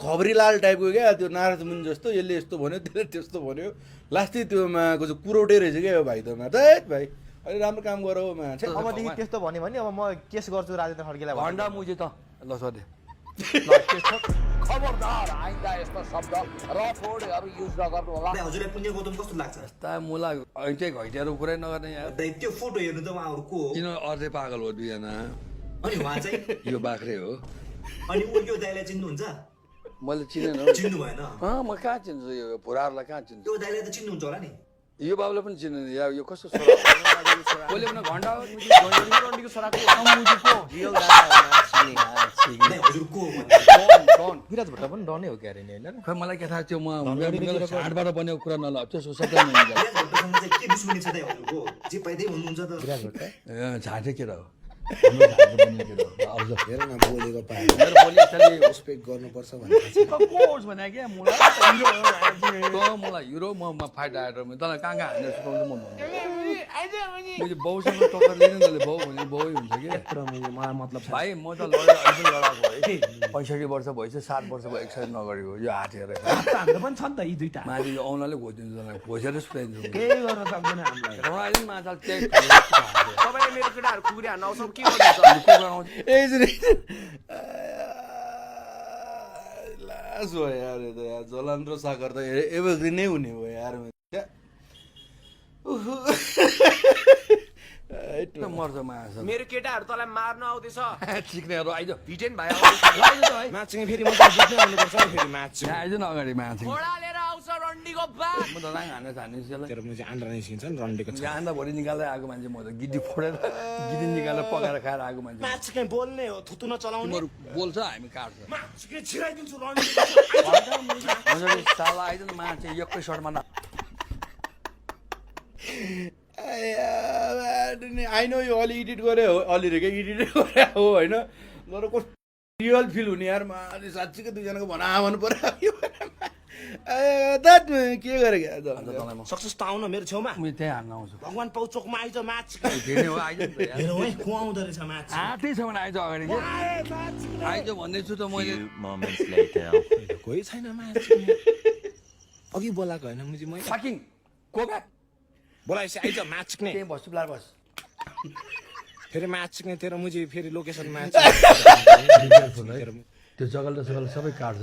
खबरीलाल टाइपको क्या त्यो नारद मुनि जस्तो यसले यस्तो भन्यो त्यसले त्यस्तो भन्यो लास्टै त्यो माको चाहिँ कुरोटै रहेछ क्या यो भाइ त मा भाइ अहिले राम्रो काम गर हौ मा अबदेखि त्यस्तो भन्यो भने अब म केस गर्छु राजेन्द्र खड्कीलाई भण्डा मुजे त ल सोधे खबरदार आइन्दा यस्तो शब्द रफोडहरू युज नगर्नु होला हजुरलाई पुण्य गौतम कस्तो लाग्छ यस्ता मुला ऐँटै घैँटियाहरू कुरै नगर्ने यार त्यो फोटो हेर्नु त उहाँहरू को हो किन अर्धै पागल हो दुईजना अनि उहाँ चाहिँ यो बाख्रे हो अनि ऊ यो दाइलाई चिन्नुहुन्छ मैले चिनेन चिन्नु भएन म कहाँ चिन्छु यो भुराहरूलाई कहाँ चिन्छु त्यो दाइलाई त चिन्नुहुन्छ होला नि यो बाबुलाई पनि चिनेन या यो कस्तो छोरा कसले पनि घन्टा रन्डीको छोराको मुजीको रियल दादा दाइ हजुर को हो डन विराज भट्ट पनि डनै हो क्या अरे नि होइन खै मलाई के थाहा त्यो म मेरो हातबाट बनेको कुरा नल त्यसो सबै नहुन्छ भट्टसँग चाहिँ के दुश्मनी छ दाइ हजुरको जे पाइदै भन्नुहुन्छ त विराज भट्ट ए झाँटे केटा हो हाम्रो झाँटे बनेको केटा हो अब हेर न बोलेको पाए मेरो बोली यसरी रेस्पेक्ट गर्नुपर्छ भनेको कोर्स भने क्या मलाई हिरो म फाइट आएर तँलाई कहाँ कहाँ हानेर सिकाउँछु म भन्छु मैले बाउसँग टक्कर लिने तैँले बाउ भने बाउै हुन्छ कि मलाई मतलब भाइ म त अहिले लडाएको है 65 वर्ष भइसक्यो 7 वर्ष भयो एक्सर्साइज नगरेको यो हात हेरेर हाम्रो पनि छ नि त यी दुईटा माथि यो औँलाले घोचिदिन्छ तँलाई घोसेर सुताइदिन्छ केही गर्न सक्दैन हामीलाई रमाइलो पनि माछा त्यही तपाईँले मेरो केटाहरू कुकुरी हान्न आउँछ के गर्नुहुन्छ लास भयो यार यो त यार जलन र सागर त एभ्रिथिङ नै हुने भयो यार मर्छ माछा मेरो केटाहरू तँलाई मार्न आउँदैछ सिक्नेहरू आइज भिटेन भाइ आउँदैछ माछिङ फेरि म जित्नै आउनुपर्छ फेरि म्याच आइज न अगाडि माछा घोडा लिएर आउँछ रन्डीको बात म त राङ हान्न चाहन्छु त्यसलाई तेरो मुझे आन्द्रा निस्किन्छ नि रन्डीको जाँदा भोलि निकालेर आएको मान्छे म त गिद्दी फोडेर गिद्दी निकालेर पकाएर खाएर आएको मान्छे म्याच चाहिँ बोल्ने हो थुतु नचलाउने तिमीहरू बोल्छ हामी काट्छ म्याच के छिराइदिन्छु रन्डी साला आइज न माछा एकै सर्टमा न आई नो यो अलि एडिट गरे हो अलि रे एडिट गरे हो होइन तर कस्तो रियल फिल हुने यार माले साँच्चीकै दुईजनाको भना भन्नु पर्यो के गरे क्या सक्सेस त आउन मेरो छेउमा म त्यही हान्न आउँछु भगवान पाउ चोकमा आइज म्याच भेट्ने हो आइज हेर है को आउँदो रहेछ म्याच आँटै छ भने आइज अगाडि के आइज भन्दैछु त मैले कोही छैन म्याच अघि बोलाएको होइन मुझे मैले फकिङ कोका बोलाएपछि आइज म्याच नै त्यही बस्छु प्लार बस फेरि म्याच नै तेरो मुझे फेरि लोकेसन म्याच त्यो जगल सबै काट्छ